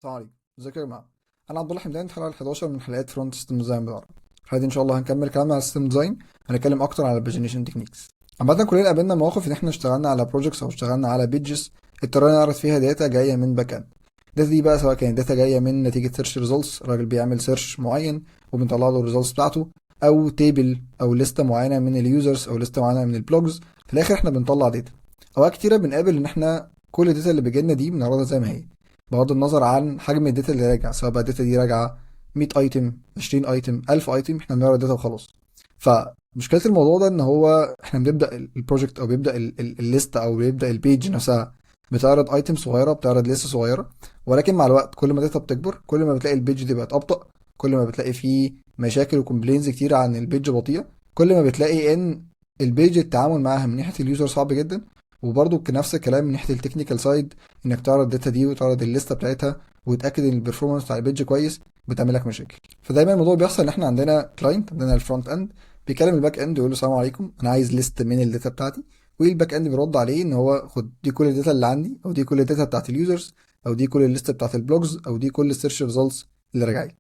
السلام عليكم، ازيكم يا جماعه؟ انا عبد الله حمدان، الحلقة ال 11 من حلقات front system design بالعربي. الحلقة دي ان شاء الله هنكمل كلامنا على ال system design، هنتكلم اكتر على ال pagination techniques. عامة كلنا قابلنا مواقف ان احنا اشتغلنا على projects او اشتغلنا على pages اضطرينا نعرض فيها data جاية من back end. ال data دي بقى سواء كانت data جاية من نتيجة search results، الراجل بيعمل search معين وبنطلع له ال results بتاعته، او table او لستة معينة من ال users او لستة معينة من ال blogs. في الاخر احنا بنطلع data. اوقات كتيرة بنقابل ان احنا كل ال data اللي بيجيلنا دي بنعرضها زي ما هي، بغض النظر عن حجم ال data اللي راجع، سواء بقى ال data دي راجعه 100 item، 20 item، 1000 item، احنا بنعرض data وخلاص. فمشكله الموضوع ده ان هو احنا بنبدا ال project او بيبدا ال list او بيبدا ال page نفسها بتعرض item صغيره، بتعرض list صغيره، ولكن مع الوقت كل ما ال data بتكبر كل ما بتلاقي ال page دي بقت ابطا، كل ما بتلاقي فيه مشاكل و complaints كتير عن ال page بطيئه، كل ما بتلاقي ان ال page التعامل معاها من ناحية ال user صعب جدا. وبرضه نفس الكلام من ناحية ال technical side، انك تعرض ال data دي وتعرض الليستة بتاعتها وتتاكد ان ال performance بتاع ال page كويس بتعمل لك مشاكل. فدايما الموضوع بيحصل ان احنا عندنا client، عندنا ال front end بيكلم ال back end يقول له السلام عليكم، انا عايز list من ال data بتاعتي، وال back end بيرد عليه ان هو خد دي كل ال data اللي عندي، او دي كل ال data بتاعت ال users، او دي كل ال list بتاعت ال blogs، او دي كل ال search results اللي راجعه لي.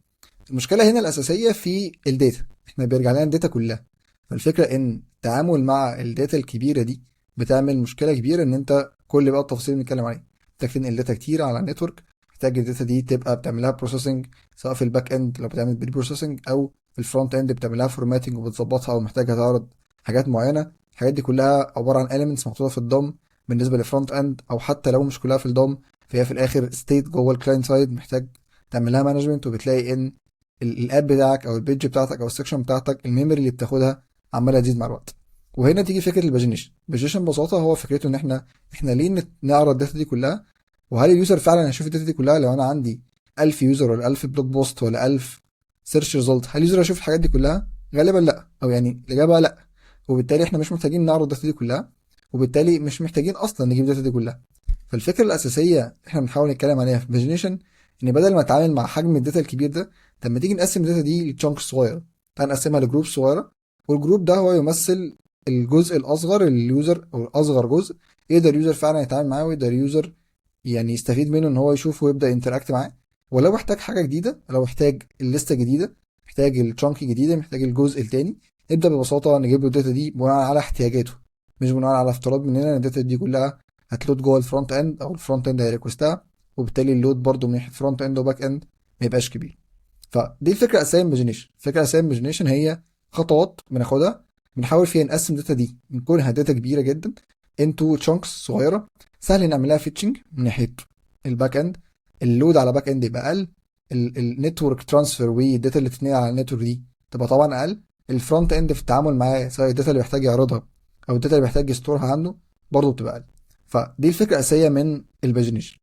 المشكلة هنا الاساسية في ال data، احنا بيرجع لنا ال data كلها. فالفكرة ان التعامل مع ال data الكبيرة دي بتعمل مشكلة كبيره، ان انت كل بقى التفاصيل اللي بنتكلم عليها، محتاج تنقل data كتير على ال network، محتاج ال data دي تبقى بتعملها processing، سواء في ال back end لو بتعمل preprocessing، او في ال front end بتعملها formatting وبتظبطها، او محتاجها تعرض حاجات معينه. الحاجات دي كلها عبارة عن elements محطوطة في ال DOM بالنسبة لل front end، او حتى لو مش كلها في ال DOM فهي في الاخر state جوه ال client side محتاج تعملها management. وبتلاقي ان ال app بتاعك او ال page بتاعتك او ال section بتاعتك ال memory اللي بتاخدها عماله تزيد مع الوقت. وهنا تيجي فكرة ال pagination. ال pagination ببساطة هو فكرته ان احنا ليه نعرض ال data دي كلها؟ وهل ال user فعلا هيشوف ال data دي كلها؟ لو انا عندي 1000 user ولا 1000 blog post ولا 1000 search result، هل ال user هيشوف الحاجات دي كلها؟ غالبا لا، او يعني الاجابة لا. وبالتالي احنا مش محتاجين نعرض ال data دي كلها، وبالتالي مش محتاجين اصلا نجيب ال data دي كلها. فالفكرة الاساسية احنا بنحاول نتكلم عليها في pagination ان بدل ما اتعامل مع حجم ال data الكبير ده، طب ما تيجي نقسم ال data دي ل chunks صغيره، تعال نقسمها ل group صغيره، وال group ده هو يمثل الجزء الاصغر لل user، او اصغر جزء يقدر ال user فعلا يتعامل معاه ويقدر ال user يعني يستفيد منه ان هو يشوفه ويبدا interact معاه. ولو احتاج حاجة جديده، لو احتاج الليستة الجديده، محتاج ال chunk الجديده، محتاج الجزء التاني، نبدا ببساطة نجيب له ال data دي بناء على احتياجاته، مش بناء على افتراض مننا ان ال data دي كلها هت load جوه ال front end او ال front end هي request ها، وبالتالي ال load برضو من ناحية front end و back end ما يبقاش كبير. فدي الفكرة الاساسية من pagination. الفكرة الاساسية من pagination هي خطوات بناخدها بنحاول فيها نقسم ال data دي من كونها data كبيرة جدا into chunks صغيرة سهل نعملها fetching من ناحية ال back end، ال load على back end يبقى اقل، ال network transfer وال data اللي بتتنقل على ال network دي تبقى طبعا اقل، ال front end في التعامل معاه سواء ال data اللي بيحتاج يعرضها او ال data اللي بيحتاج ي store ها عنده برضه بتبقى اقل. فدي الفكرة الاساسية من ال pagination.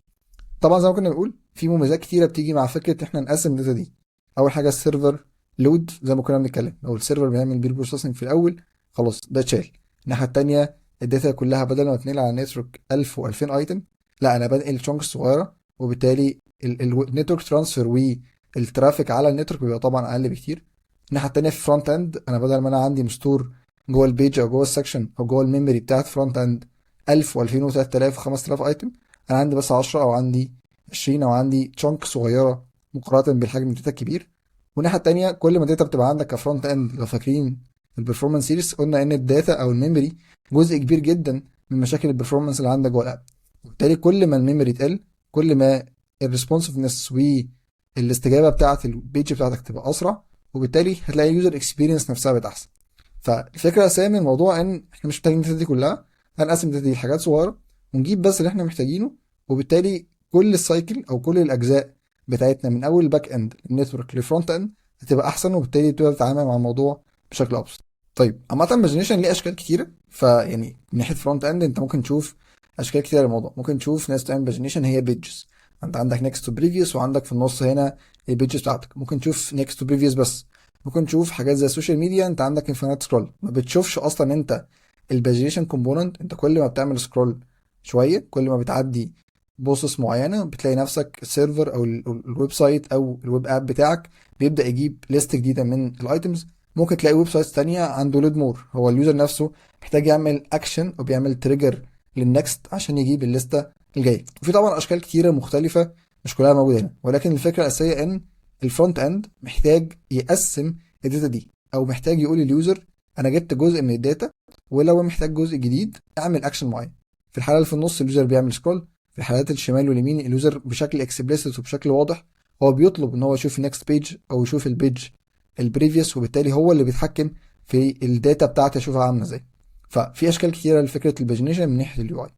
طبعا زي ما كنا بنقول في مميزات كتيرة بتيجي مع فكرة ان احنا نقسم ال data دي. اول حاجة ال server load، زي ما كنا بنتكلم لو ال server بيعمل preprocessing في الاول خلاص ده اتشال. الناحية التانية ال data كلها بدل ما تنقل على ال network 1000 و2000 item، لا انا بنقل chunks صغيره، وبالتالي ال network transfer وال traffic على ال network بيبقى طبعا اقل بكتير. الناحية التانية في front end، انا بدل ما انا عندي م store جوه ال page او جوه ال section او جوه ال memory بتاعت front end 1000 و2000 و3000 و5000 item، انا عندي بس 10 او عندي 20 او عندي chunk صغيرة مقارنة بالحجم ال data الكبير. والناحية التانية كل ما ال data بتبقى عندك ك front end، لو فاكرين ال performance series قلنا ان ال data او ال memory جزء كبير جدا من مشاكل ال performance اللي عندك جوه ال app، وبالتالي كل ما ال memory تقل كل ما ال responsiveness والاستجابة بتاعه ال page بتاعتك تبقى اسرع، وبالتالي هتلاقي ال user experience نفسها بقت احسن. فالفكرة الاساسية من الموضوع ان احنا مش محتاجين ال data دي كلها، هنقسم ال data دي لحاجات صغيرة ونجيب بس اللي احنا محتاجينه، وبالتالي كل ال cycle او كل الاجزاء بتاعتنا من اول ال back end ال network لل front end هتبقى احسن، وبالتالي بتبقى تتعامل مع الموضوع بشكل ابسط. طيب عامة pagination ليه اشكال كتيرة، فيعني من ناحية front end انت ممكن تشوف اشكال كتيرة للموضوع. ممكن تشوف ناس تعمل pagination هي pages، انت عندك next to previous وعندك في النص هنا ال pages بتاعتك. ممكن تشوف next to previous بس. ممكن تشوف حاجات زي ال social media، انت عندك infinite scroll، ما بتشوفش اصلا انت ال pagination component، انت كل ما بتعمل scroll شوية كل ما بتعدي posts معينة بتلاقي نفسك ال server او ال website او ال web app بتاعك بيبدا يجيب list جديدة من ال items. ممكن تلاقي websites تانية عنده load more، هو ال user نفسه محتاج يعمل اكشن او بيعمل trigger لل next عشان يجيب الليستة الجايه. وفي طبعا اشكال كتيرة مختلفة مش كلها موجودة هنا، ولكن الفكرة الاساسية ان ال front end محتاج يقسم ال data دي، او محتاج يقول لل user انا جبت جزء من ال data، ولو محتاج جزء جديد اعمل اكشن معين. في الحالة اللي في النص ال user بيعمل scroll، في الحالات الشمال واليمين ال user بشكل explicit وبشكل واضح هو بيطلب ان هو يشوف ال next page او يشوف ال page ال previous، وبالتالي هو اللي بيتحكم في ال data بتاعتي اشوفها عامله ازاي. ففي اشكال كتيرة لفكرة ال pagination من ناحية ال UI.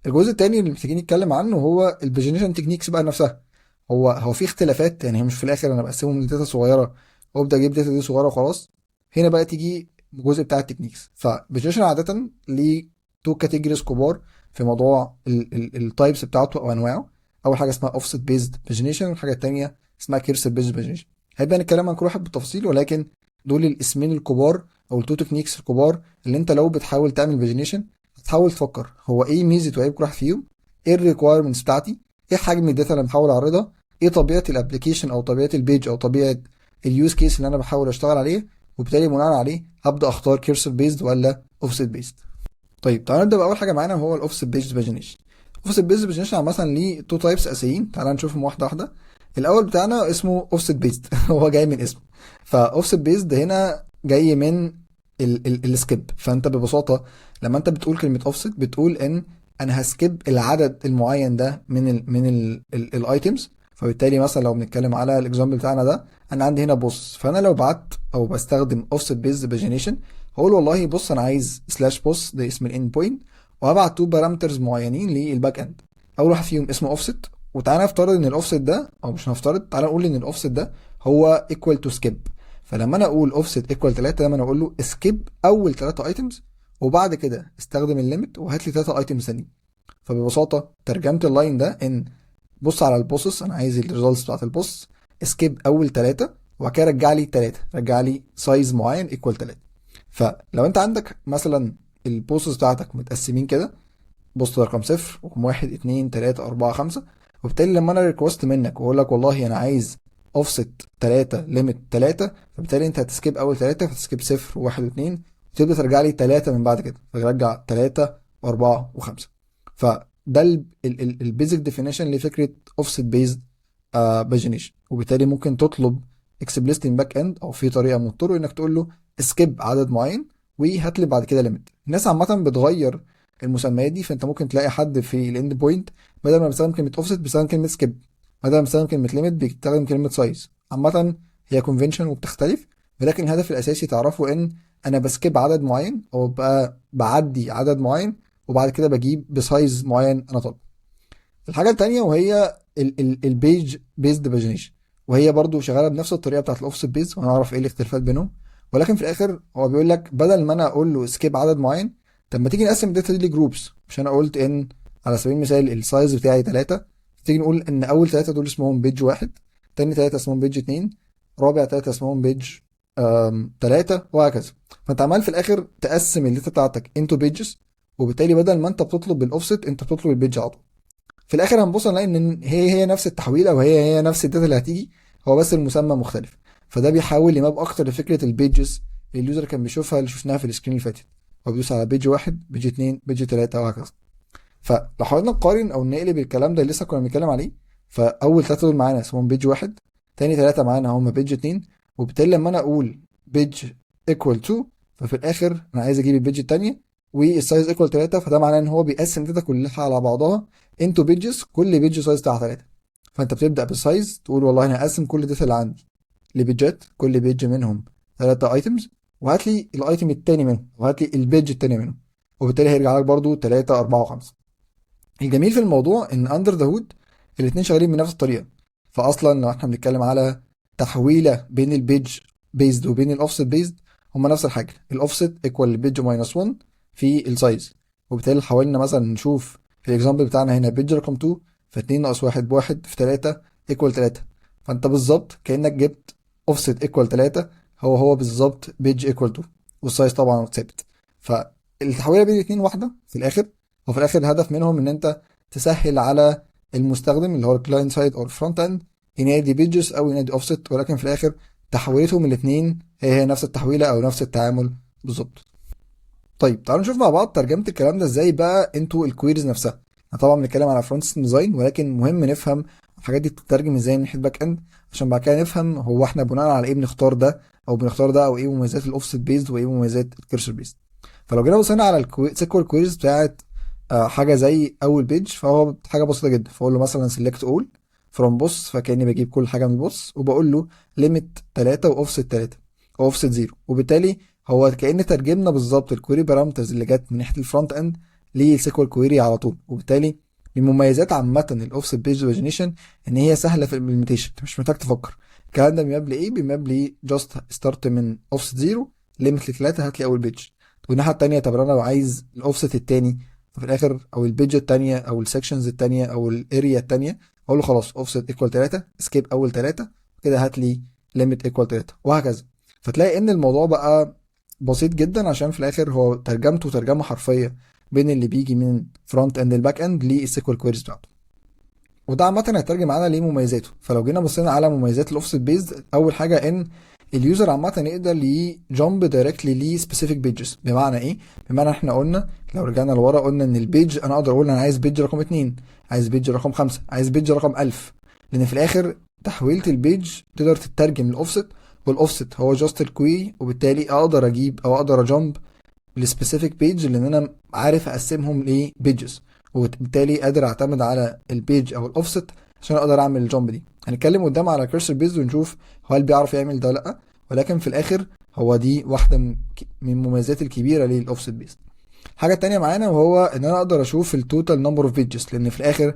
الجزء الثاني اللي محتاجين نتكلم عنه هو ال pagination techniques بقى نفسها. هو في اختلافات، يعني هي مش في الاخر انا بقسمهم ل data صغيرة وابدا اجيب data دي صغيرة وخلاص. هنا بقى تيجي الجزء بتاع ال techniques. ف pagination عادة ليه two categories كبار في موضوع ال types بتاعته او انواعه. اول حاجة اسمها offset based pagination، والحاجة الثانية اسمها cursor based pagination. هيبقى نتكلم عن كل واحد بالتفصيل، ولكن دول الاسمين الكبار او ال two techniques الكبار اللي انت لو بتحاول تعمل pagination هتحاول تفكر هو ايه ميزة وعيب كل واحد فيهم، ايه ال requirements بتاعتي، ايه حجم ال data اللي بحاول اعرضها، ايه طبيعة ال application او طبيعة ال page او طبيعة ال use case اللي انا بحاول اشتغل عليه، وبالتالي بناء عليه هبدا اختار cursor based ولا offset based. طيب تعالى نبدا باول حاجة معانا وهو ال offset based pagination. offset based pagination عامة ليه two types اساسيين، تعالى نشوفهم واحدة واحدة. الاول بتاعنا اسمه offset based، هو جاي من اسمه. ف offset based هنا جاي من ال skip. فانت ببساطة لما انت بتقول كلمة اوفست بتقول ان انا ه skip العدد المعين ده من ال items. فبالتالي مثلا لو بنتكلم على ال example بتاعنا ده، انا عندي هنا posts، فانا لو بعت او بستخدم offset based pagination هقول والله بص انا عايز slash posts، ده اسم ال endpoint، وهبعت two parameters معينين لل back end. اول واحد فيهم اسمه اوفست، وتعالى نفترض ان الاوفست ده، او مش هنفترض، تعالى نقول ان الاوفست ده هو equal to skip. فلما انا اقول offset equal 3، دايما اقول له skip اول 3 items، وبعد كده استخدم ال limit وهات لي 3 items ثانيين. فببساطه ترجمه ال line ده ان بص على ال posts، انا عايز ال results بتاعت ال posts، skip اول 3 وبعد كده رجع لي 3، رجع لي size معين equal 3. فلو انت عندك مثلا ال posts بتاعتك متقسمين كده، post رقم 0 رقم 1 2 3 4 5، وبالتالي لما انا request منك واقول لك والله انا عايز اوفست 3 limit 3، فبالتالي انت هت skip اول 3، فت skip 0 و1 و2، وتبدا ترجع لي 3 من بعد كده، فترجع 3 و4 و5. فده ال basic definition لفكرة offset based pagination. وبالتالي ممكن تطلب explicit back end، او في طريقه من الطرق انك تقول له skip عدد معين وهات لي بعد كده limit. الناس عامة بتغير المسميات دي، فانت ممكن تلاقي حد في ال endpoint بدل ما بيستخدم كلمة اوفست بيستخدم كلمة skip، بدل ما بيستخدم كلمة limit بيستخدم كلمة size. عامة هي convention وبتختلف، ولكن الهدف الاساسي تعرفه ان انا ب skip عدد معين او بقى بعدي عدد معين وبعد كده بجيب ب size معين انا طالبه. الحاجة التانية وهي ال page based pagination، وهي برضو شغالة بنفس الطريقة بتاعت ال offset based، وهنعرف ايه الاختلافات بينهم. ولكن في الاخر هو بيقول لك بدل ما انا اقول له skip عدد معين، طب ما تيجي نقسم ال data دي ل groups. مش انا قلت ان على سبيل المثال ال size بتاعي 3، تيجي نقول ان اول 3 دول اسمهم page 1، تاني 3 اسمهم page 2، رابع 3 اسمهم page 3، وهكذا. فانت عمال في الاخر تقسم ال data بتاعتك into pages، وبالتالي بدل ما انت بتطلب بالاوفست انت بتطلب ال page على طول. في الاخر هنبص نلاقي ان هي هي نفس التحويل او هي هي نفس ال data اللي هتيجي، هو بس المسمى مختلف. فده بيحاول ي map اكتر لفكرة ال pages اللي ال user كان بيشوفها، اللي شفناها في ال screen اللي فاتت، هو بيدوس على page 1، page 2، page 3، وهكذا. فلو حاولنا نقارن او نقلب الكلام ده اللي لسه كنا بنتكلم عليه، فاول 3 دول معانا اسمهم page 1، تاني 3 معانا هم page 2، وبالتالي لما انا اقول page equal 2، ففي الاخر انا عايز اجيب ال page الثانية وال size equal 3، فده معناه ان هو بيقسم ال data كلها على بعضها into pages، كل page size بتاعها 3. فانت بتبدا بال size تقول والله انا هقسم كل ال data اللي عندي ل pageات، كل page منهم 3 items، وهات لي ال item الثاني منهم وهات لي ال page الثاني منهم، وبالتالي هيرجع لك برضو 3 4 و5. الجميل في الموضوع ان under the hood الاثنين شغالين بنفس الطريقة. فاصلا لو احنا بنتكلم على تحويله بين ال page based وبين ال offset based، هما نفس الحاجة، ال offset equal ال page minus 1 في ال size. وبالتالي حاولنا مثلا نشوف في ال example بتاعنا هنا page رقم 2، ف 2 ناقص 1 بواحد في 3 equal 3. فانت بالظبط كانك جبت offset equal 3، هو هو بالظبط page equal 2، وال size طبعا ثابت. فالتحويله بين الاثنين واحدة في الاخر، وفي الاخر الهدف منهم ان انت تسهل على المستخدم اللي هو ال client side او ال front end ينادي pages او ينادي اوفست، ولكن في الاخر تحويلتهم الاثنين هي هي نفس التحويله او نفس التعامل بالظبط. طيب تعالوا نشوف مع بعض ترجمه الكلام ده ازاي بقى into ال queries نفسها. احنا طبعا بنتكلم على front system design، ولكن مهم نفهم الحاجات دي بتترجم ازاي من ناحية back end، عشان بعد كده نفهم هو احنا بناء على ايه بنختار ده او بنختار ده، او ايه مميزات ال offset based وايه مميزات ال cursor based. فلو جينا بصينا على ال SQL queries بتاعت حاجة زي اول page، فهو حاجة بسيطة جدا. فاقول له مثلا select all from posts، فكاني بجيب كل حاجة من posts، وبقول له limit 3 واوفست 3 اوفست 0، وبالتالي هو كأن ترجمنا بالظبط ال query parameters اللي جت من ناحية ال front end لل SQL query على طول. وبالتالي من مميزات عامة ال offset based pagination ان هي سهلة في ال implementation، انت مش محتاج تفكر الكلام ده بي map لي ايه، بي map لي just start من اوفست 0 limit ل 3 هات لي اول page. والناحية الثانية طب انا لو عايز الاوفست الثاني ففي الاخر او ال page الثانية او ال sections الثانية او ال area الثانية، اقول له خلاص offset equal 3 skip اول 3 كده هات لي limit equal 3 وهكذا. فتلاقي ان الموضوع بقى بسيط جدا، عشان في الاخر هو ترجمته ترجمه حرفية بين اللي بيجي من front end ال back end لل SQL queries بتاعته. وده عامة هيترجم معانا ليه مميزاته. فلو جينا بصينا على مميزات ال offset based، اول حاجة ان ال user عامة يقدر ي jump directly ل specific pages. بمعنى ايه؟ بمعنى احنا قلنا لو رجعنا لورا قلنا ان ال page انا اقدر اقول انا عايز page رقم 2، عايز page رقم 5، عايز page رقم 1000، لان في الاخر تحويلة ال page تقدر تترجم ال offset، وال offset هو just ال query، وبالتالي اقدر اجيب او اقدر ا jump ل specific page لان انا عارف اقسمهم ل pages، وبالتالي قادر اعتمد على ال page او الاوفست عشان اقدر اعمل ال jump دي. هنتكلم قدام على cursor based ونشوف هو هل بيعرف يعمل ده ولا لا، ولكن في الاخر هو دي واحدة من المميزات الكبيرة لل offset based. الحاجة التانية معانا وهو ان انا اقدر اشوف ال total number of pages، لان في الاخر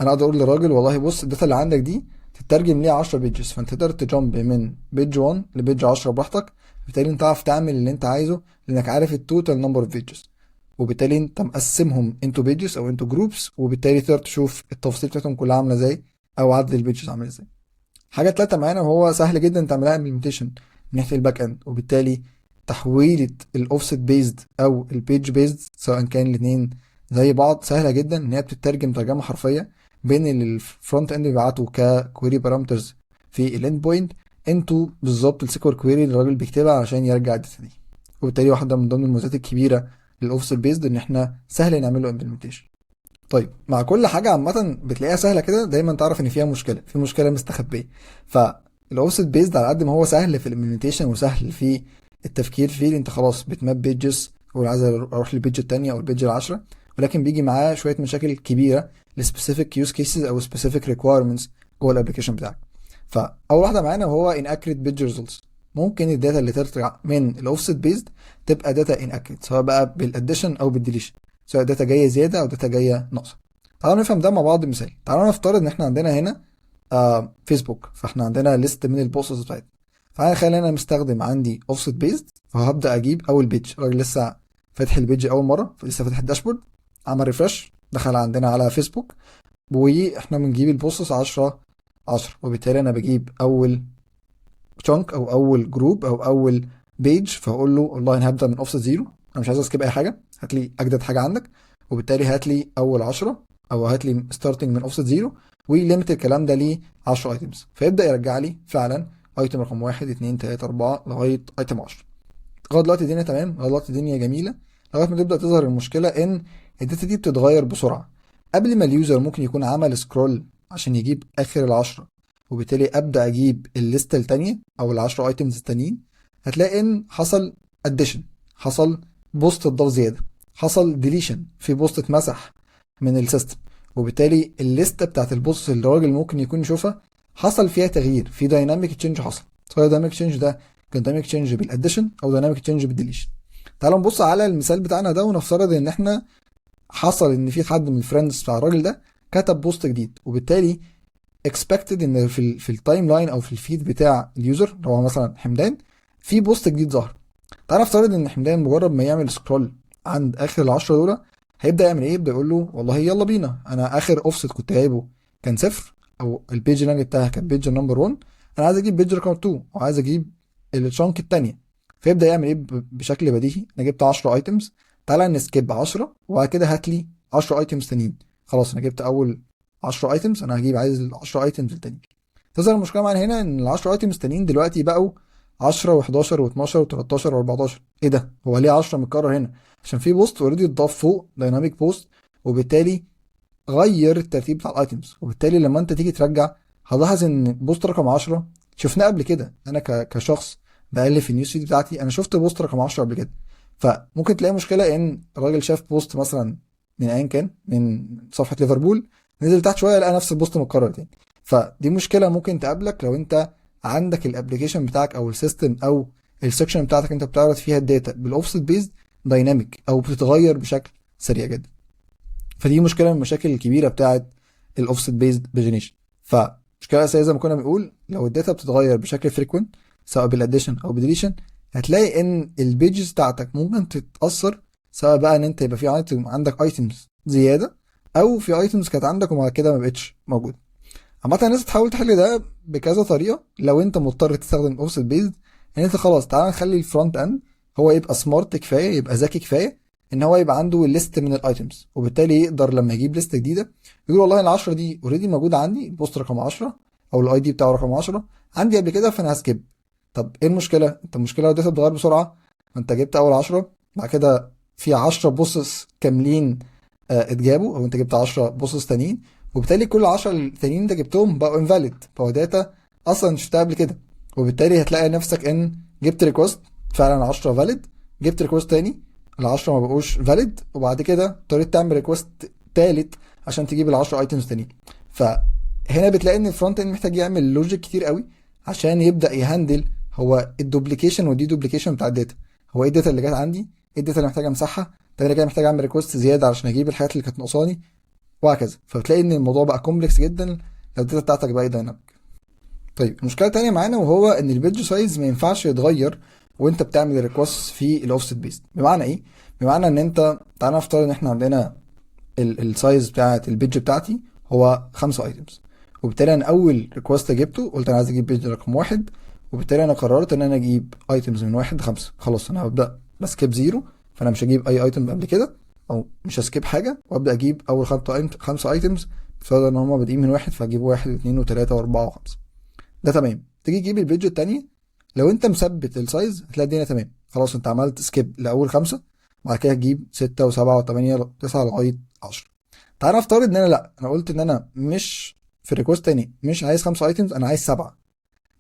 انا اقدر اقول للراجل والله بص ال data اللي عندك دي تترجم ليه 10 pages، فانت تقدر ت jump من page 1 ل page 10 براحتك، بالتالي انت تعرف تعمل اللي انت عايزه لانك عارف ال total number of pages، وبالتالي انت مقسمهم into pages او into groups، وبالتالي تقدر تشوف التفاصيل بتاعتهم كلها عامله ازاي او عدد ال pages عامل ازاي. حاجة تالتة معانا وهو سهل جدا تعملها implementation من ناحية ال back end، وبالتالي تحويلة ال offset based او ال page based سواء كان الاثنين زي بعض سهلة جدا ان هي بتترجم ترجمه حرفية بين اللي ال front end بيبعته ك query parameters في ال endpoint into بالظبط ال SQL query اللي الراجل بيكتبها عشان يرجع ال data دي. وبالتالي واحدة من ضمن المميزات الكبيرة لل offset based ان احنا سهل نعمل له implementation. طيب مع كل حاجة عامة بتلاقيها سهلة كده دايما تعرف ان فيها مشكلة، في مشكلة مستخبيه. فال offset based على قد ما هو سهل في ال implementation وسهل في التفكير فيه، انت خلاص بت map pages وعايز اروح لل page الثانية او ال page العشرة، ولكن بيجي معاه شوية مشاكل كبيرة ل specific use cases او specific requirements جوه ال application بتاعك. فاول واحدة معانا وهو inaccurate page results. ممكن ال data اللي تطلع من ال offset based تبقى data inaccurate، سواء بقى بال addition او بال deletion، سواء data جاية زيادة او data جاية ناقصه. تعالوا نفهم ده مع بعض مثال. تعالوا نفترض ان احنا عندنا هنا فيسبوك، فاحنا عندنا list من ال posts بتاعتنا. تعالى نخلي انا مستخدم عندي offset based، فهبدا اجيب اول page. الراجل لسه فاتح ال page اول مرة، لسه فاتح ال dashboard، عمل refresh، دخل عندنا على فيسبوك، واحنا بنجيب ال posts 10 10، وبالتالي انا بجيب اول chunk او اول group او اول page، فاقول له والله انا هبدا من offset zero، انا مش عايز ا skip اي حاجة، هات لي اجدد حاجة عندك، وبالتالي هات لي اول 10 او هات لي starting من offset zero و limit الكلام ده ل 10 items. فيبدا يرجع لي فعلا item رقم 1 2 3 4 لغاية item 10. لغاية دلوقتي الدنيا تمام، لغاية دلوقتي الدنيا جميلة، لغاية ما تبدا تظهر المشكلة ان ال data دي بتتغير بسرعة قبل ما ال user ممكن يكون عمل scroll عشان يجيب اخر العشرة، وبالتالي ابدا اجيب ال list التانية او العشرة items التانيين. هتلاقي ان حصل addition، حصل post اتضاف زياده، حصل deletion في post اتمسح من ال system، وبالتالي ال list بتاعت ال post اللي الراجل ممكن يكون يشوفها حصل فيها تغيير، في dynamic change حصل، سواء dynamic change ده كان dynamic change بال addition او dynamic change بال deletion. تعالوا نبص على المثال بتاعنا ده، ونفترض ان احنا حصل ان في حد من ال friends بتاع الراجل ده كتب post جديد، وبالتالي expected ان في ال timeline او في ال feed بتاع ال user اللي هو مثلا حمدان في post جديد ظهر. تعالى نفترض ان حمدان مجرد ما يعمل scroll عند اخر العشرة دول هيبدا يعمل ايه؟ يبدا يقول له والله يلا بينا، انا اخر اوفست كنت جايبه كان صفر، او ال page اللي انا جبتها كانت page number 1، انا عايز اجيب page رقم 2 وعايز اجيب ال chunk الثانية. فيبدا يعمل ايه؟ بشكل بديهي انا جبت 10 items، تعالى ن skip 10 وبعد كده هات لي 10 items تانيين. خلاص انا جبت اول 10 items، انا هجيب عايز ال 10 items التانيين. تظهر المشكلة معانا هنا ان ال 10 items التانيين دلوقتي بقوا 10 و11 و12 و13 و14. ايه ده؟ هو ليه 10 متكرر هنا؟ عشان في post already اتضاف فوق dynamic post، وبالتالي غير الترتيب بتاع ال items، وبالتالي لما انت تيجي ترجع هتلاحظ ان post رقم 10 شفناه قبل كده. انا كشخص بقلب في ال news feed بتاعتي انا شفت post رقم 10 قبل كده. فممكن تلاقي مشكلة ان الراجل شاف post مثلا من ايا كان من صفحة ليفربول، نزل تحت شوية لقى نفس ال post متكرر تاني. فدي مشكلة ممكن تقابلك لو انت عندك ال application بتاعك او ال system او ال section بتاعتك انت بتعرض فيها ال data بال offset based dynamic او بتتغير بشكل سريع جدا. فدي مشكلة من المشاكل الكبيرة بتاعت ال offset based pagination. فمشكله اساسية زي ما كنا بنقول، لو ال data بتتغير بشكل frequent سواء بال addition او بال deletion، هتلاقي ان ال pages بتاعتك ممكن تتاثر، سواء بقى ان انت يبقى في item عندك items زيادة او في items كانت عندك وبعد كده ما بقتش موجودة. عامة الناس بتحاول تحل ده بكذا طريقه. لو انت مضطر تستخدم offset based، ان انت خلاص تعالى نخلي ال front end هو يبقى smart كفاية، يبقى ذكي كفاية ان هو يبقى عنده list من ال items، وبالتالي يقدر لما يجيب list جديدة يقول والله ال 10 دي already موجودة عندي، ال post رقم 10 او ال ID بتاعه رقم 10 عندي قبل كده، فانا ه skip. طب ايه المشكلة؟ انت المشكلة لو ال data بتتغير بسرعة، فانت جبت اول 10، بعد كده في 10 posts كاملين اتجابوا، او انت جبت 10 posts تانيين، وبالتالي كل 10 التانيين انت جبتهم بقوا invalid، بقوا data اصلا شفتها قبل كده. وبالتالي هتلاقي نفسك ان جبت request فعلا 10 valid، جبت request تاني ال 10 ما بقوش valid، وبعد كده اضطريت تعمل request تالت عشان تجيب ال 10 items تانيين. فهنا بتلاقي ان ال front end محتاج يعمل logic كتير قوي عشان يبدا ي handle هو ال duplication وال deduplication بتاع ال data. هو ايه ال data اللي جت عندي، ايه ال data اللي محتاج امسحها، طب انا كده محتاج اعمل request زيادة عشان اجيب الحاجات اللي كانت ناقصاني، وهكذا. فبتلاقي ان الموضوع بقى complex جدا لو ال data بتاعتك بقى dynamic. طيب المشكلة الثانية معانا وهو ان ال page size ما ينفعش يتغير وانت بتعمل request في ال offset based. بمعنى ايه؟ بمعنى ان انت تعالى نفترض ان احنا عندنا ال size بتاعت ال page بتاعتي هو 5 items، وبالتالي انا اول request جبته قلت انا عايز اجيب page رقم 1، وبالتالي انا قررت ان انا اجيب items من 1 ل 5. خلاص انا هبدا ب skip zero، فانا مش هجيب اي item قبل كده او مش ه skip حاجة، وابدا اجيب اول 5 items. افترض ان هم بادئين من 1، فاجيب 1 و2 و3 و4 و5. ده تمام. تيجي تجيب ال page التانية، لو انت مثبت ال size هتلاقي الدنيا تمام، خلاص انت عملت skip لاول 5، وبعد كده تجيب 6 و7 و8 و9 لغاية 10. تعال نفترض ان انا لا، انا قلت ان انا مش في request تاني مش عايز 5 items، انا عايز 7.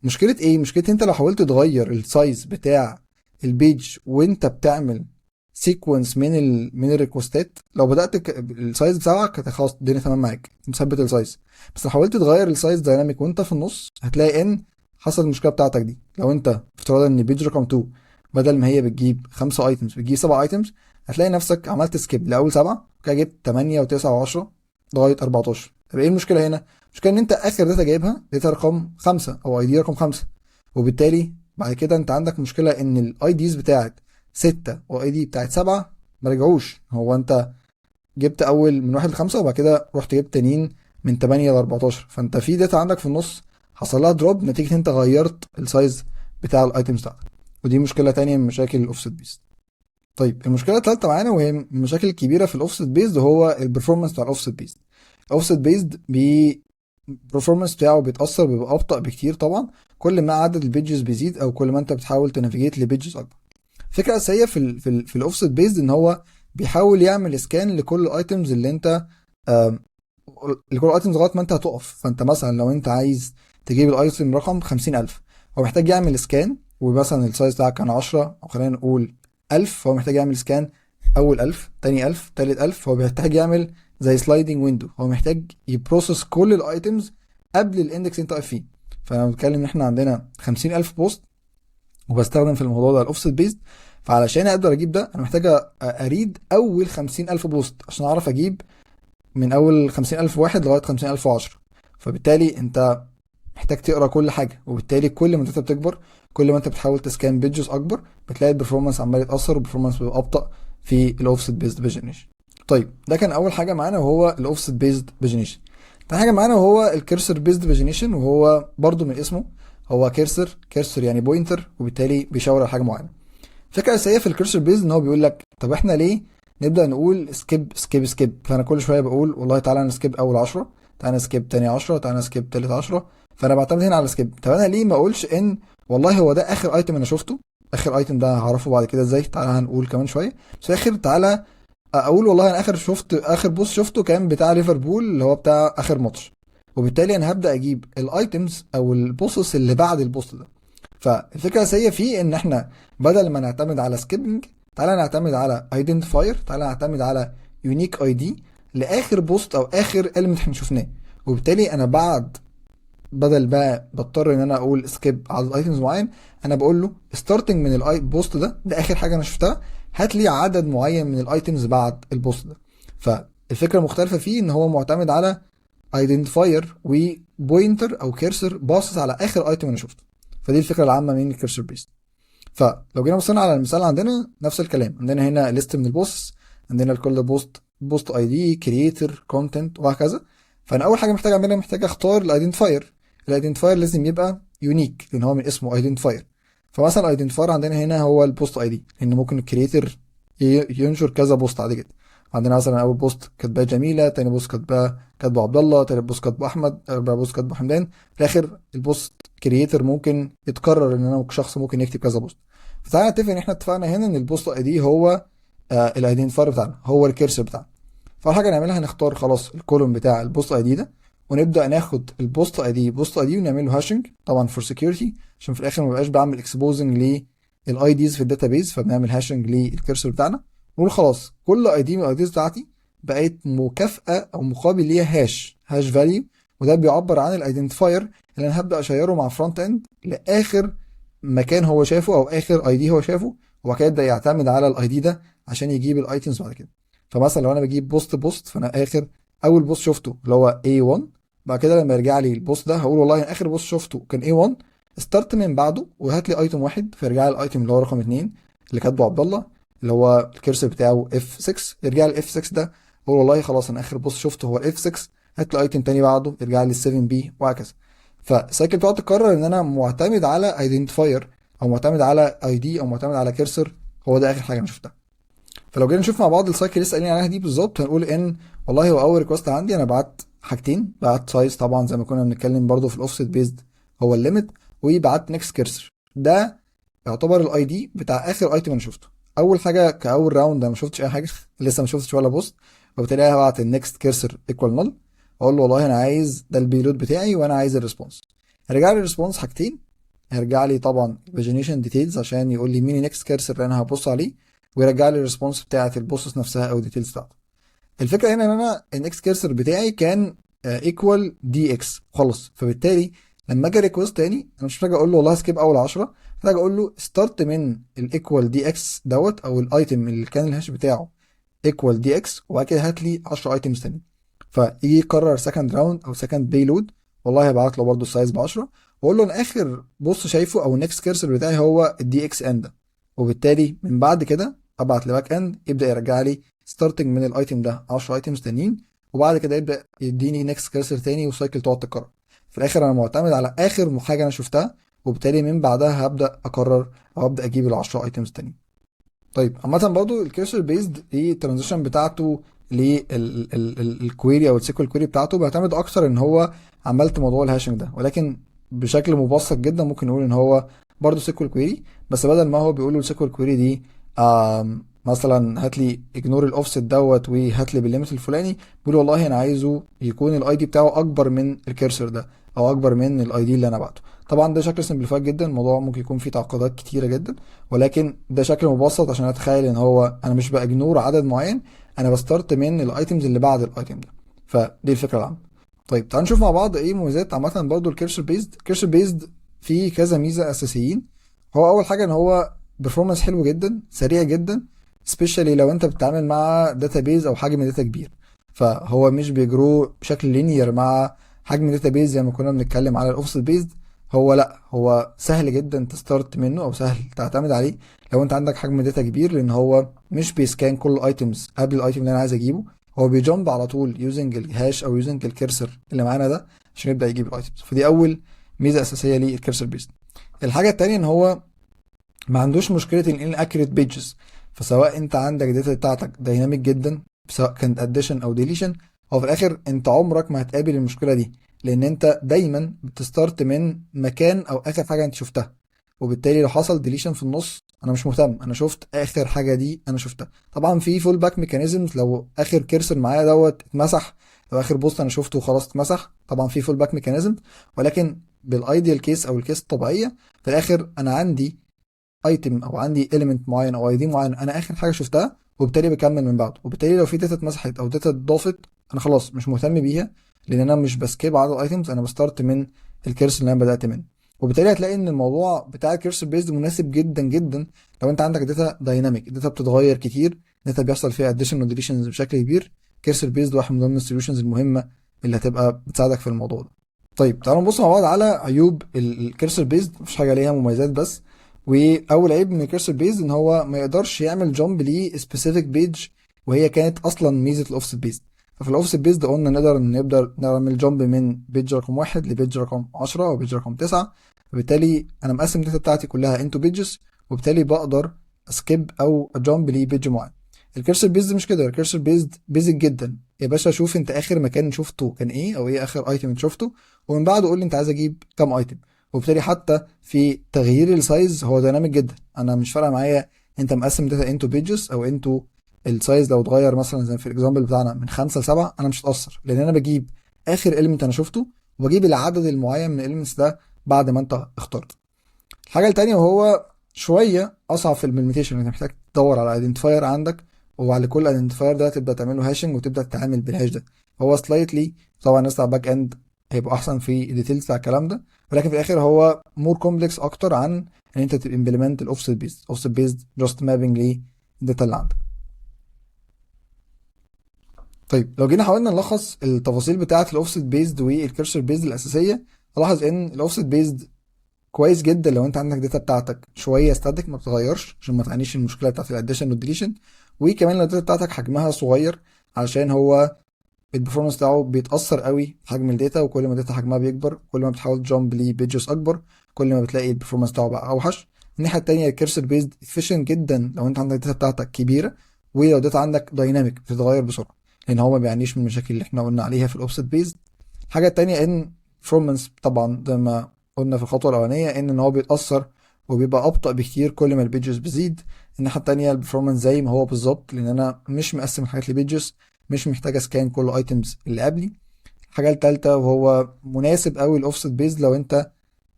مشكلة ايه؟ مشكلة انت لو حاولت تغير ال size بتاع ال page وانت بتعمل sequence من ال requestات، لو بدات ال size بتاعك كانت خلاص الدنيا تمام معاك، مثبت ال size. بس لو حاولت تغير ال size dynamic وانت في النص هتلاقي ان حصل المشكلة بتاعتك دي. لو انت افتراضا ان page رقم 2 بدل ما هي بتجيب 5 items بتجيب 7 items، هتلاقي نفسك عملت skip لاول 7 وكده جبت 8 و9 و10 لغاية 14. طب ايه المشكلة هنا؟ المشكلة ان انت اخر data جايبها data رقم 5 او ID رقم 5، وبالتالي بعد كده انت عندك مشكلة ان ال IDs بتاعت 6 و ID بتاعت 7 ما رجعوش. هو انت جبت اول من 1 ل 5 وبعد كده رحت جبت تانيين من 8 ل 14، فانت في data عندك في النص حصل لها drop نتيجة انت غيرت ال size بتاع ال items بتاعتك، ودي مشكلة تانية من مشاكل ال offset based. طيب المشكلة الثالثة معانا وهي من المشاكل الكبيرة في ال offset based هو ال performance بتاع ال offset based. ال offset based بي ال performance بتاعه بيتاثر، بيبقى ابطا بكتير طبعا كل ما عدد ال pages بيزيد او كل ما انت بتحاول ت navigate ل pages اكبر. الفكرة الاساسية في ال offset based ان هو بيحاول يعمل scan لكل ال items اللي انت لكل ال items لغاية ما انت هتقف. فانت مثلا لو انت عايز تجيب ال item رقم 50000، هو محتاج يعمل scan، ومثلا ال size بتاعك كان 10 او خلينا نقول 1000، فهو محتاج يعمل scan اول 1000، تاني 1000، تالت 1000. هو بيحتاج يعمل زي sliding window، هو محتاج ي process كل ال items قبل ال index انت واقف فيه. فانا بتكلم ان احنا عندنا 50000 post وبستخدم في الموضوع ده ال offset based، فعلشان اقدر اجيب ده انا محتاج ا read اول 50000 post عشان اعرف اجيب من اول 50000 واحد لغاية 50010. فبالتالي انت محتاج تقرا كل حاجه، وبالتالي كل ما ال data بتكبر كل ما انت بتحاول ت scan pages اكبر بتلاقي ال performance عمال يتاثر، وال performance بيبقى ابطا في ال offset based pagination. طيب ده كان اول حاجة معانا وهو ال offset based pagination. تاني حاجة معانا وهو ال cursor based pagination، وهو برضو من اسمه هو cursor، cursor يعني pointer، وبالتالي بيشاور على حاجة معينة. الفكرة الاساسية في ال cursor based ان هو بيقول لك طب احنا ليه نبدا نقول skip skip skip؟ فانا كل شوية بقول والله تعالى ن skip اول 10، تعالى ن skip تاني 10، تعالى ن skip تالت 10، فانا بعتمد هنا على skip. طب انا ليه ما اقولش ان والله هو ده اخر item انا شفته، اخر item ده هعرفه بعد كده ازاي، تعالى هنقول كمان شوية، بس في الاخر تعالى اقول والله انا اخر post شفته كان بتاع ليفربول اللي هو بتاع اخر ماتش، وبالتالي انا هبدا اجيب ال items او ال posts اللي بعد ال post ده. فالفكرة الاساسية فيه ان احنا بدل ما نعتمد على skipping، تعالى نعتمد على identifier، تعالى نعتمد على unique ID لاخر post او اخر element احنا شفناه. وبالتالي انا بعد بدل بقى بضطر ان انا اقول skip عدد items معين، انا بقول له starting من ال post ده اخر حاجة انا شفتها، هات لي عدد معين من ال items بعد ال post ده. فالفكرة المختلفة فيه ان هو معتمد على identifier و pointer او cursor باصص على اخر item انا شفته. فدي الفكرة العامة من ال cursor based. فلو جينا بصينا على المثال عندنا نفس الكلام، عندنا هنا list من ال posts، عندنا لكل post post ID، creator، content وهكذا. فانا اول حاجة محتاج اعملها، محتاج اختار ال identifier. ال identifier لازم يبقى unique لان هو من اسمه identifier. فمثلا ال identifier عندنا هنا هو ال post ID، لان ممكن ال creator ينشر كذا post عادي جدا. عندنا مثلا اول post كاتباه جميله، تاني post كاتبه عبد الله، تالت post كاتبه احمد، رابع post كاتبه حمدان. في الاخر ال post creator ممكن يتكرر، ان انا شخص ممكن يكتب كذا post. فتعالى نتفق ان احنا اتفقنا هنا ان ال post ID هو ال identifier بتاعنا، هو ال cursor بتاعنا. فاول حاجة نعملها نختار خلاص ال column بتاع ال post ID ده، ونبدا ناخد ال post ID post ID ونعمل له hashing طبعا for security، عشان في الاخر ما بقاش بعمل exposing لل IDs في ال database، فبنعمل hashing لل cursor بتاعنا. نقول خلاص كل ID من ال IDs بتاعتي بقت مكافئه او مقابل ليها hash value، وده بيعبر عن ال identifier اللي انا هبدا اشيره مع front end لاخر مكان هو شافه او اخر ID هو شافه، وبعد كده يبدا يعتمد على ال ID ده عشان يجيب ال items بعد كده. فمثلا لو انا بجيب post post، فانا اخر اول post شفته اللي هو A1، بعد كده لما يرجع لي ال post ده هقول والله اخر post شفته كان A1، start من بعده وهات لي item واحد، فيرجع لي ال item اللي هو رقم 2 اللي كاتبه عبد الله اللي هو ال cursor بتاعه F6. يرجع لي F6 ده، اقول والله خلاص انا اخر post شفته هو ال F6، هات لي item تاني بعده، يرجع لي 7 B وهكذا. فال cycle بتقعد تتكرر ان انا معتمد على identifier او معتمد على ID او معتمد على cursor، هو ده اخر حاجة انا شفتها. فلو جينا نشوف مع بعض ال cycle اللي لسه قايلين عليها دي بالظبط، هنقول ان والله هو اول request عندي انا بعت حاجتين، بعت size طبعا زي ما كنا بنتكلم برضو في ال offset based هو ال limit، وبعت next cursor ده يعتبر ال ID بتاع اخر item انا شفته. اول حاجة كاول round انا ما شفتش اي حاجه، لسه ما شفتش ولا post، وبالتالي هبعت ال next cursor equal null، اقول له والله انا عايز ده ال payload بتاعي وانا عايز ال response. هيرجع لي ال response حاجتين، هيرجع لي طبعا pagination details عشان يقول لي مين ال next cursor اللي انا هبص عليه، ويرجع لي ال response بتاعه ال posts نفسها او ال details بتاعته. الفكرة هنا ان انا ال next cursor بتاعي كان equal DX خلص، فبالتالي لما اجي request تاني انا مش محتاج اقول له والله skip اول 10، محتاج اقول له start من ال equal DX دوت او ال item اللي كان ال hash بتاعه equal DX، وبعد كده هات لي 10 items تاني. فيجي يكرر second round او second payload، والله هبعت له برده ال size ب 10 واقول له ان اخر post شايفه او ال next cursor بتاعي هو ال DXN ده، وبالتالي من بعد كده ابعت ل back end يبدا يرجع لي starting من ال item ده 10 items تانيين، وبعد كده يبدا يديني next cursor تاني، و cycle تقعد تتكرر. في الاخر انا معتمد على اخر حاجة انا شفتها، وبالتالي من بعدها هبدا اكرر او ابدا اجيب ال 10 items تانيين. طيب عامة برضو ال cursor based دي ال transition بتاعته لل query او ال SQL query بتاعته بيعتمد اكتر ان هو عملت موضوع ال hashing ده، ولكن بشكل مبسط جدا ممكن نقول ان هو برضو SQL query، بس بدل ما هو بيقول له ال SQL query دي مثلا هات لي ignore ال offset دوت وهات لي بال limit الفلاني، بيقول والله انا عايزه يكون ال ID بتاعه اكبر من ال cursor ده او اكبر من ال ID اللي انا بعته. طبعا ده شكل simplified جدا، الموضوع ممكن يكون فيه تعقيدات كتيرة جدا، ولكن ده شكل مبسط عشان اتخيل ان هو انا مش ب ignore عدد معين، انا ب start من ال items اللي بعد ال item ده. فدي الفكرة العامة. طيب تعال نشوف مع بعض ايه مميزات عامة برضو ال cursor based. ال cursor based فيه كذا ميزة اساسيين. هو اول حاجة ان هو performance حلو جدا، سريع جدا، especially لو انت بتتعامل مع database او حجم data كبير، فهو مش بي grow بشكل linear مع حجم database زي ما كنا بنتكلم على ال offset based. هو لا، هو سهل جدا ت start منه او سهل تعتمد عليه لو انت عندك حجم data كبير، لان هو مش بي scan كل items قبل ال item اللي انا عايز اجيبه، هو بي jump على طول using ال hash او using ال cursor اللي معانا ده عشان يبدا يجيب ال items. فدي اول ميزة اساسية لل cursor based. الحاجة التانية ان هو ما عندوش مشكلة ال inaccurate pages، فسواء انت عندك data بتاعتك dynamic جدا سواء كانت addition او deletion، هو في الاخر انت عمرك ما هتقابل المشكلة دي، لان انت دايما بت start من مكان او اخر حاجة انت شفتها، وبالتالي لو حصل deletion في النص انا مش مهتم، انا شفت اخر حاجة دي انا شفتها. طبعا في fallback mechanisms، لو اخر cursor معايا دوت اتمسح، لو اخر post انا شفته خلاص اتمسح، طبعا في fallback mechanism. ولكن بال ideal case او ال case الطبيعية في الاخر انا عندي item او عندي element معين او ID معين انا اخر حاجة شفتها، وبالتالي بكمل من بعده. وبالتالي لو في data اتمسحت او data اتضافت انا خلاص مش مهتم بيها، لان انا مش ب skip عدد items، انا ب start من ال cursor اللي انا بدات منه. وبالتالي هتلاقي ان الموضوع بتاع ال cursor based مناسب جدا جدا لو انت عندك data dynamic، data بتتغير كتير، data بيحصل فيها addition و deletions بشكل كبير. cursor based واحد من ضمن ال solutions المهمة اللي هتبقى بتساعدك في الموضوع ده. طيب تعالوا نبص مع بعض على عيوب ال cursor based. مفيش حاجة ليها مميزات بس. واول عيب من ال cursor based ان هو ما يقدرش يعمل jump ل specific page، وهي كانت اصلا ميزة ال offset based. ففي ال offset based قلنا نقدر نبدا نعمل jump من page رقم 1 ل page رقم 10 او page رقم 9، وبالتالي انا مقسم ال data بتاعتي كلها into pages، وبالتالي بقدر skip او jump ل page معين. ال cursor based مش كده، ال cursor based basic جدا يا باشا. شوف انت اخر مكان شفته كان ايه، او ايه اخر item انت شفته، ومن بعده قول لي انت عايز اجيب كام item. وبالتالي حتى في تغيير ال size هو dynamic جدا، انا مش فارقه معايا انت مقسم data into pages او into ال size لو اتغير مثلا زي في ال example بتاعنا من 5 ل 7 انا مش هتاثر، لان انا بجيب اخر element انا شفته وبجيب العدد المعين من ال elements ده بعد ما انت اخترت. الحاجة التانية وهو شوية اصعب في ال implementation، انت محتاج تدور على identifier عندك، وعلى كل identifier ده تبدا تعمل له hashing وتبدا تتعامل بال hash ده. هو slightly طبعا الناس بتاع back end هيبقوا احسن في ال details بتاع الكلام ده، ولكن في الاخر هو more complex اكتر عن ان انت ت implement ال offset based. offset based just mapping لل data اللي عندك. طيب لو جينا حاولنا نلخص التفاصيل بتاعه ال offset based وال cursor based الاساسيه، تلاحظ ان ال offset based كويس جدا لو انت عندك data بتاعتك شوية static ما بتتغيرش، عشان ما تعانيش المشكلة بتاعت ال addition وال deletion، وكمان لو ال data بتاعتك حجمها صغير، علشان هو ال performance بتاعه بيتاثر قوي بحجم ال data، وكل ما ال data حجمها بيكبر كل ما بتحاول jump ل pages اكبر كل ما بتلاقي ال performance بتاعه بقى اوحش. الناحية التانية ال cursor based efficient جدا لو انت عندك ال data بتاعتك كبيرة، ولو ال data عندك dynamic بتتغير بسرعه، لان هو ما بيعانيش من المشاكل اللي احنا قلنا عليها في ال offset based. الحاجة التانية ان performance طبعا زي ما قلنا في الخطوة الاولانية ان هو بيتاثر وبيبقى ابطا بكتير كل ما ال pages بتزيد. الناحية التانية ال performance زي ما هو بالظبط، لان انا مش مقسم الحاجات ل pages، مش محتاج scan كل items اللي قبلي. الحاجة التالتة وهو مناسب قوي ال offset based لو انت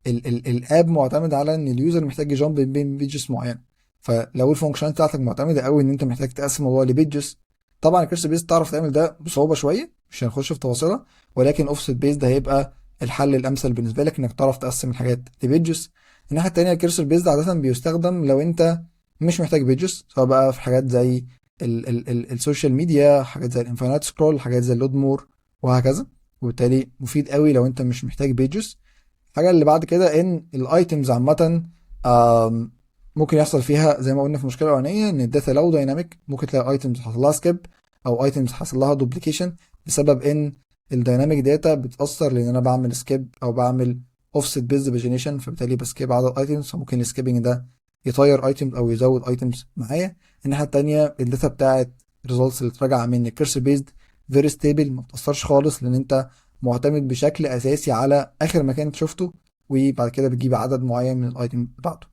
ال ال ال app معتمد على ان ال user محتاج ي jump بين pages معينه. فلو ال function بتاعتك معتمدة قوي ان انت محتاج تقسم الموضوع ل pages، طبعا ال cursor based تعرف تعمل ده بصعوبة شويه، مش هنخش في تفاصيلها، ولكن offset based ده هيبقى الحل الامثل بالنسبة لك انك تعرف تقسم الحاجات ل pages. الناحية التانية ال cursor based عادة بيستخدم لو انت مش محتاج pages، سواء بقى في حاجات زي ال social media، حاجات زي ال infinite scroll، حاجات زي ال load more وهكذا، وبالتالي مفيد قوي لو انت مش محتاج pages. الحاجة اللي بعد كده ان ال items عامة ممكن يحصل فيها زي ما قلنا في المشكلة الاولانية ان ال data لو dynamic ممكن تلاقي items حصل لها skip او items حصل لها duplication بسبب ان ال dynamic data بتاثر، لان انا بعمل skip او بعمل offset based pagination، فبالتالي ب skip عدد items، فممكن ال skipping ده يطير items او يزود items معايا. الناحية التانية ال data بتاعت results اللي اتراجع من ال cursor based very stable، ما بتاثرش خالص، لان انت معتمد بشكل اساسي على اخر مكان انت شفته، وبعد كده بتجيب عدد معين من ال item بتاعته.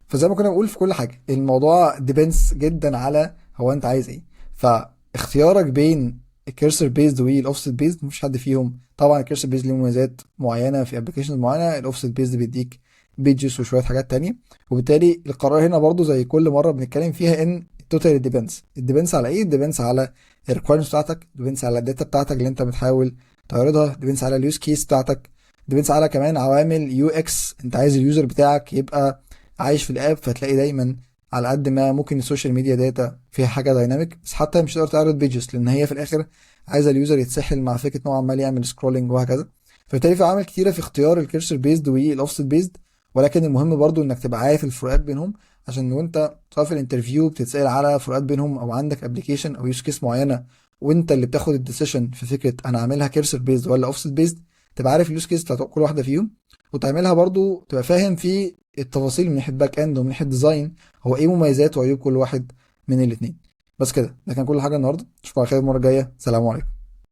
فزي ما كنا بنقول في كل حاجة الموضوع depends جدا على هو انت عايز ايه، فاختيارك بين ال cursor based وال offset based مفيش حد فيهم. طبعا ال cursor based ليه مميزات معينة في applications معينه، ال offset based بيديك pages وشوية حاجات تانية، وبالتالي القرار هنا برضو زي كل مرة بنتكلم فيها ان totally depends. ال depends على ايه؟ depends على ال requirements بتاعتك، depends على ال data بتاعتك اللي انت بتحاول تعرضها، depends على ال use case بتاعتك، depends على كمان عوامل UX، انت عايز ال user بتاعك يبقى عايش في ال app، فتلاقي دايما على قد ما ممكن ال social media data فيها حاجة dynamic، بس حتى مش هتقدر تعرض pages لان هي في الاخر عايزه ال user يتسحل مع فكرة ان هو عمال يعمل scrolling وهكذا. فبالتالي في عوامل كتيرة في اختيار ال cursor based وال offset based، ولكن المهم برضو انك تبقى عارف الفروقات بينهم، عشان وانت سواء في ال interview بتتسال على فروقات بينهم، او عندك application او use case معينة وانت اللي بتاخد ال decision في فكرة انا عاملها cursor based ولا offset based، تبقى عارف ال use case بتاعت كل واحدة فيهم، وتعملها برضو تبقى فاهم في التفاصيل من ناحية back end ومن ناحية design هو ايه مميزات وعيوب كل واحد من الاثنين. بس كده، ده كان كل حاجة النهارده، اشوفكم على خير المرة الجاية، سلام عليكم.